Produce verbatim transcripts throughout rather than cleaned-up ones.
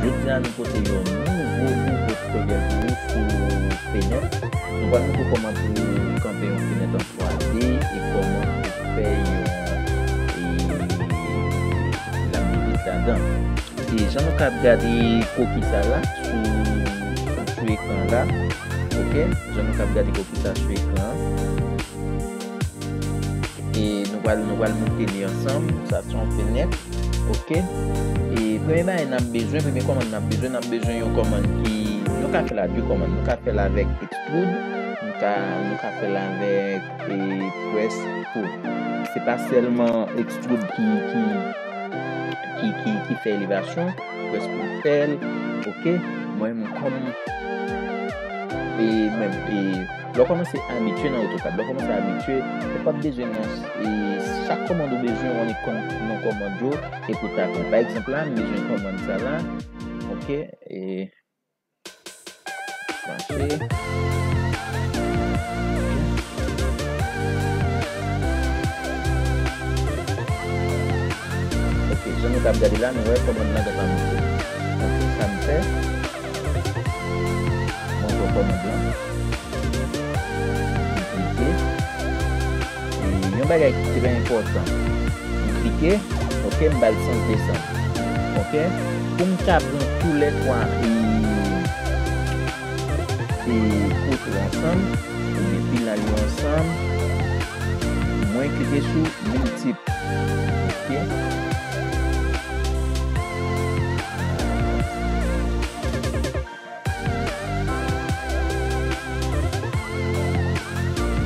Jodi a nou pote yon nouvo, nouvo tutorial pou ou sou fenèt. Nou pral montre kòman pou kanpe yon fenèt an twa D e kòman pou fè yon, e, lam de vit ladan. E jan nou kab gade koki sa la sou, sou, sou ekran la, ok? Jan nou kab gade koki sa sou ekran an. E nou pral, nou pral monte li ansanm. Sa se yon fenèt, ok? E premye bagay n ap bezwen, premye kòmann n ap bezwen, n ap bezwen yon kòmann ki, nou ka fè l a de kòmann. Nou ka fè l avèk extrude, nou ka, nou ka fè l avèk, e, press pull. Se pa sèlman extrude ki, ki, ki, ki, ki fè elevasyon, press pull fè l, ok? Mwen menm kòm, e, menm, e, lè w kòmanse abitye nan AutoCAD, lè w kòmanse abitye, ou p ap bezwen nan, e, chak kòmann ou bezwen, w annik konn non kòmann yo, e pou w ta konn. Pa egzanp la, m bezwen kòmann sa la, ok, e, mache. Ok, jan nou t ap gade la, nou wè kòmann nan gentan moute. Ok, sa m fè. Mwen pran kòmann lan. M klike. E yon bagay ki trè enpòtan. M klike. Ok, m ba l sans desann. Ok? Pou m ka pran toulètwa e, e kote ansanm, oubyen pilay yo ansanm, mwen klike sou miltip. Ok?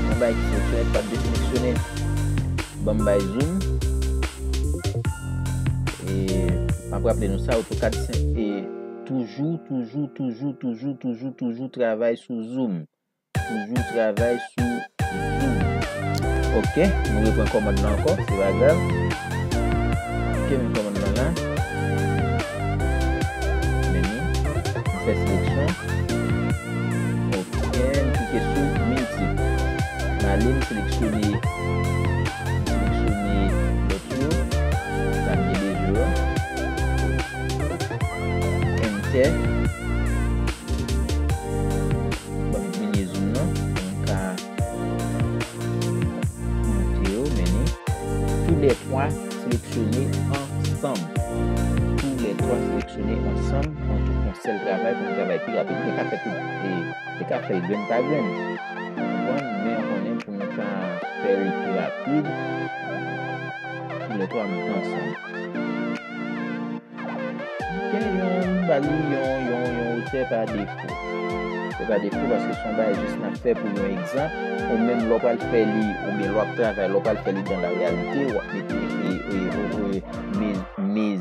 Yon bagay ki seleksyone, pa t deseleksyone. Ban m bay zoom. E m ap raple nou sa, AutoCAD se, e toujou, toujou, toujou, toujou, toujou, toujou travay sou zoom. Toujou travay sou zoom. Ok, nou repran kòmann nan ankò, se pa grav. Ok, men kòmann nan la. Men ni, nou fè seleksyon. Ok, nou klike sou miltip. M ale, m seleksyone, m seleksyone lòt yo. Sa m gen bezwen yo. Enter. Ban m diminye zoom nan pou m ka monte yo, men ni. Toulètwa seleksyone ansanm. Toulètwa seleksyone ansanm, an tou fè yon sèl travay pou n travay pi rapid. Li te ka fè tout, e, li te ka fè l grenn pa grenn. Ou konprann? Men ou konnen pou nou ka fè l pi rapid, toulètwa moute ansanm. Gen yon, m ba li yon, yon, yon wotè pa defo. Se pa defo paske se yon bagay jis n ap fè pou yon egzanp. Ou menm lè w pral fè li, oubyen lè w ap travay, lè w pral fè li dan la reyalite, w ap mete, e, e, e, e, me-, me-,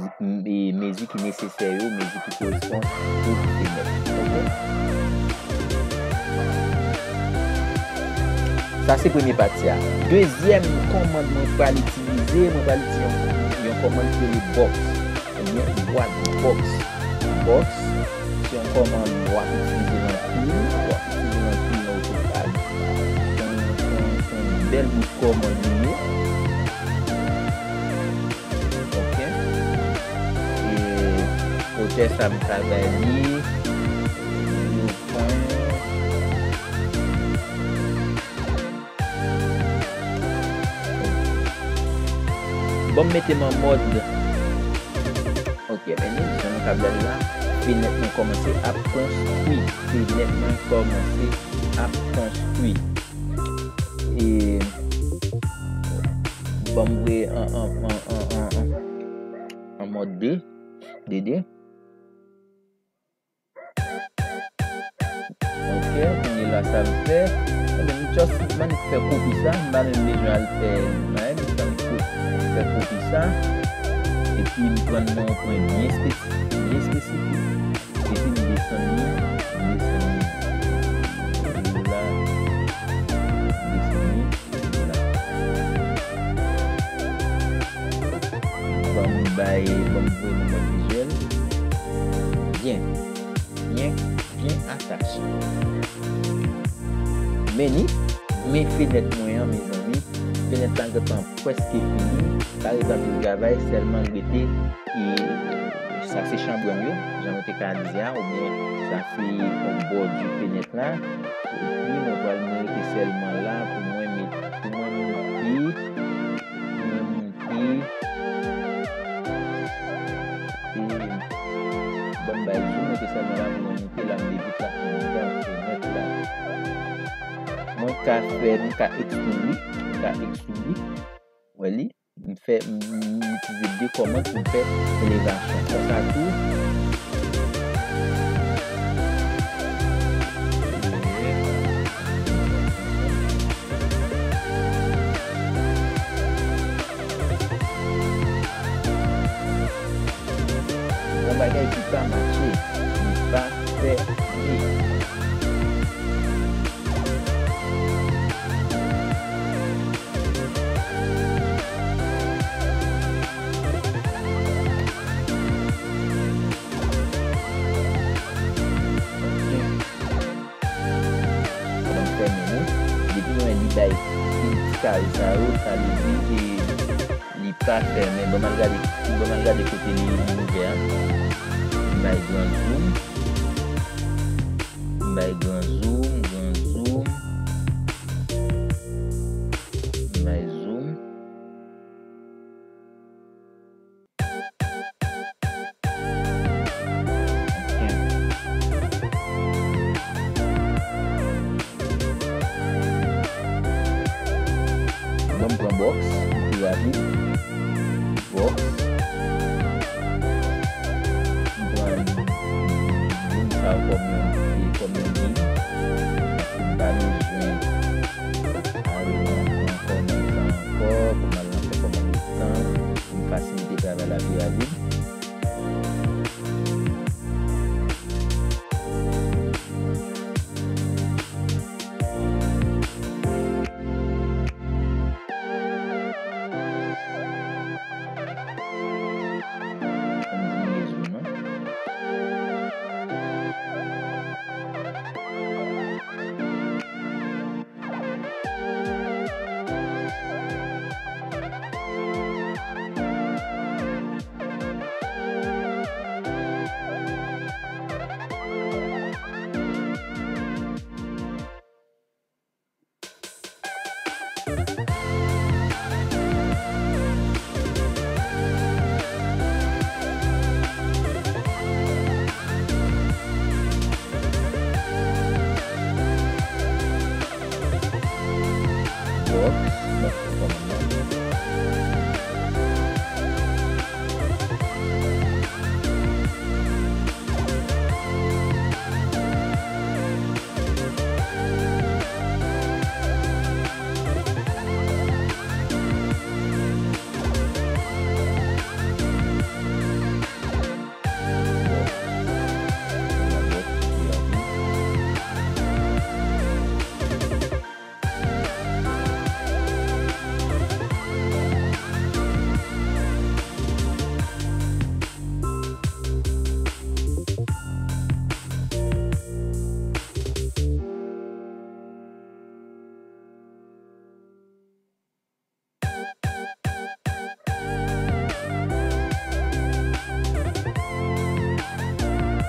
e, mezi ki nesesè yo, mezi ki korespon pou fenèt. Ok? Sa se premye pati a. Dezyèm kòmann mwen pral itilize, mwen pral itilize yon, yon kòmann ki rele box. Ebyen, bwat, box. Box, se yon kòmann w ap itilize l anpil, w ap itilize l anpil nan AutoCAD. Se yon, se yon, se yon bèl bout kòmann li ye. Ok. E wotè sa m ka bay li, zero pwen. Bon, m mete m an mòd. Ok, men ni, jan nou ka gade la, fenèt mwen kòmanse ap konstwi. Fenèt mwen kòmanse ap konstwi. E ban m voye an, an, an, an, an, an, an mòd de, de, de. Ok, kounye la sa m fè. Ebyen, m just, m annik fè kopi sa, m pa menm bezwen al fè, m pa menm bezwen fè kopi sa. Epi m pran nan yon pwen byen espesi-, byen espesifik. Epi m desann li, m desann li la, m desann li la. Ban m bay, ban m voye nan mòd vizyèl. Byen, byen, byen atache. Men ni, men fenèt mwen an, mezanmi. Fenèt la gentan prèske fini. Pa rete anpil travay, sèlman rete, e, Sa se chanbrè m yo, jan nou te ka di a, oubyen sa se yon bòdi fenèt la. Epi mwen pral mete sèlman la pou mwen met, pou mwen monte, pou mwen monte. E, ban m bay zoom, mete sèlman la pou mwen monte la, m vle vit la anndan fenèt la. Mwen ka fè, mwen ka ekstriye, mwen ka ekstriye. Wè li, m fè, m, m itilize de kòmand pou m fè elevasyon. Konsa tou, yon bagay ki pa mache, li pa fè li. Pandan m fèmen li, depi m wè li bay pil ti kare sa yo, sa vle di, e, li pa fèmen. Ban m al gade, ban m al gade kote li, li ouvè a. M bay gran zoom. M bay gran zoom, gran zoom. M bay zoom. Bon, m pran bòks, pi rapid. Bòks. M pran lim sa yo kòm yon, kòm yon lim. Paske m pa bezwen al nan kòmantè ankò, pou m al nan fè kòmantè tan. Pou m fasilite travay la pi rapid. Ann diminye zoom nan. Bòks, bòks kòmand nan.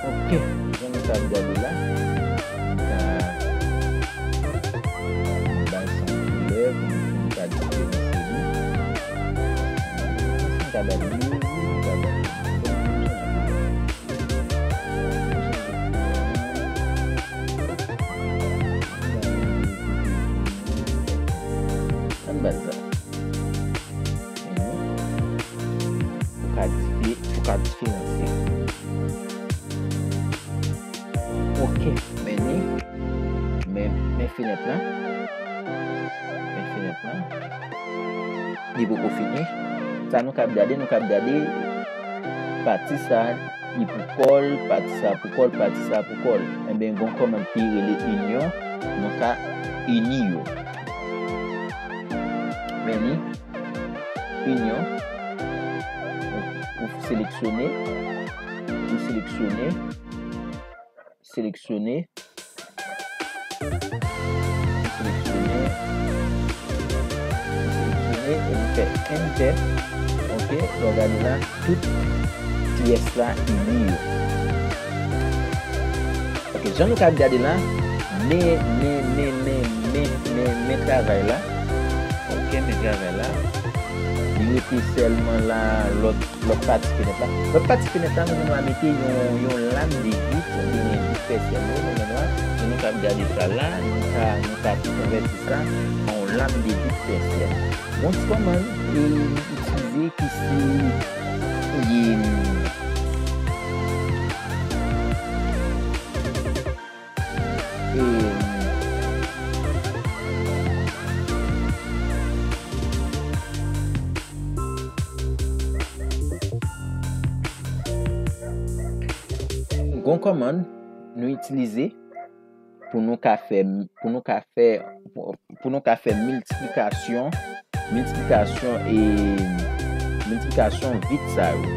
Ok, jan nou t ap gade la, m ka bay sa yon koulè pou m, pou m ka diferansye li. M ka ba l wi, m ka ba l wi. Bon, m chanje koulè. Ann ba l sa. Pou ka dife-, pou ka diferansye. Ok, men li, men, men fenèt la. Men fenèt la. Li poko fini. Sa nou k ap gade, nou k ap gade pati sa, li pou kò l, pati sa pou kò l, pati sa pou kò l. Enben, gon kòmand ki rele inyon, nou ka ini yo. Men li, inyon, ou, ou seleksyone, ou seleksyone, seleksyone, seleksyone, seleksyone, e nou fè enter. Ok, lè w gade la, tout ti pyès la ini yo. Ok, jan nou ka ap gade la, men, men, men, men, men, men, men travay la. Ok, men travay la. Li rete sèlman la, lòt, lòt pati fenèt la. Lòt pati fenèt la, nou gen dwa mete yon, yon lam de vit, oubyen vit pèsyèn yo, nou gen dwa, jan nou ka ap gade sa la, nou ka, nou ka konvèti sa an yon lam de vit pèsyèn. Yon ti kòmann, e, nou itilize ki se, e, e, gon kòmann nou itilize pou nou ka fè, pou nou ka fè, pou, pou nou ka fè miltiplikasyon, miltiplikasyon e miltiplikasyon vit sa yo.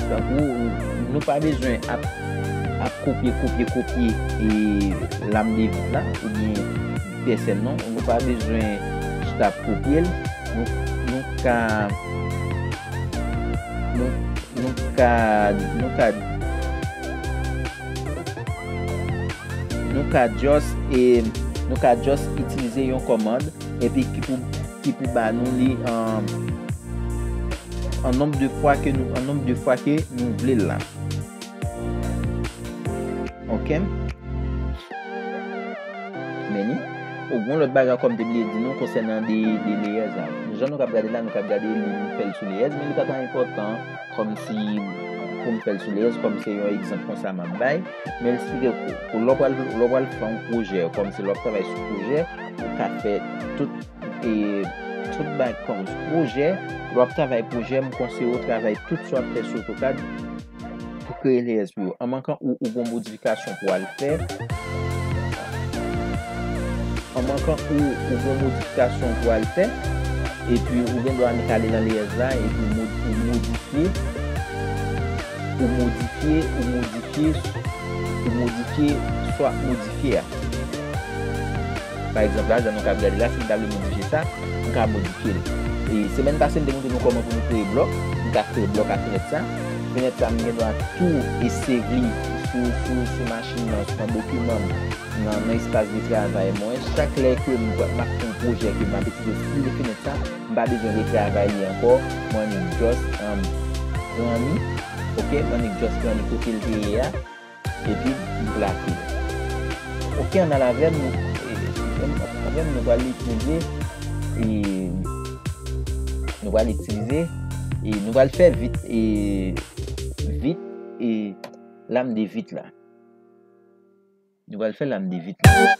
Tankou nou pa bezwen ap, ap kopye, kopye, kopye e lam de vit la oubyen pèsyèn non. Nou pa bezwen chita ap kopye l. Nou, nou ka, nou, nou ka, nou ka, nou ka just, e, nou ka just itilize yon kòmand epi ki pou, ki pou ba nou li an, an nonb de fwa ke nou, an nonb de fwa ke nou vle l la. Ok. Men ni. O, gon lòt bagay ankò m te bliye di nou konsènan de, de layers la. Jan nou k ap gade la, nou k ap gade li, nou fè l sou layers, men li pa ta enpòtan kòmsi pou m fè l sou layers, kòm se yon egzanp konsa m ap bay. Men l esplike pou, pou lè w pral, lè w pral fè yon pwojè, kòmsi lè w ap travay sou pwojè, ou ka fè tout, e, tout bagay kòm pwojè. Lè w ap travay pwojè, m konseye w travay tout sa w ap fè sou AutoCAD pou kreye layers pou yo. An mankan ou, ou gon modifikasyon pou w al fè. An mankan ou, ou gon modifikasyon pou w al fè. Epi ou gen dwa annik ale nan layers la, epi ou mod-, ou modifye, ou modifye, ou modifye, ou modifye, swa modifye a. Pa egzanp la, jan nou ka ap gade la, si m ta vle modifye sa, m ka modifye l. E semèn pase, m te montre nou kòman pou nou kreye blòk. M ka kreye blòk ak fenèt sa. Fenèt sa, m gen dwa tou e save li sou, sou, sou machin nan, nan dokiman m, nan, nan espas de travay mwen. Chak lè ke m, m ap fè yon pwojè ke m ap itilize stil de fenèt sa, m pa bezwen retravay li ankò. Mwen annik just, um, pran li. Ok, mwen annik just pran li kote l te ye a. Epi m plake l. Ok, ann al avè m, nou, e, ann al avè m, nou pral itilize, e, nou pral itilize, e, nou pral fè vit, e, vit, e, lam de vit la. Nou pral fè lam de vit la.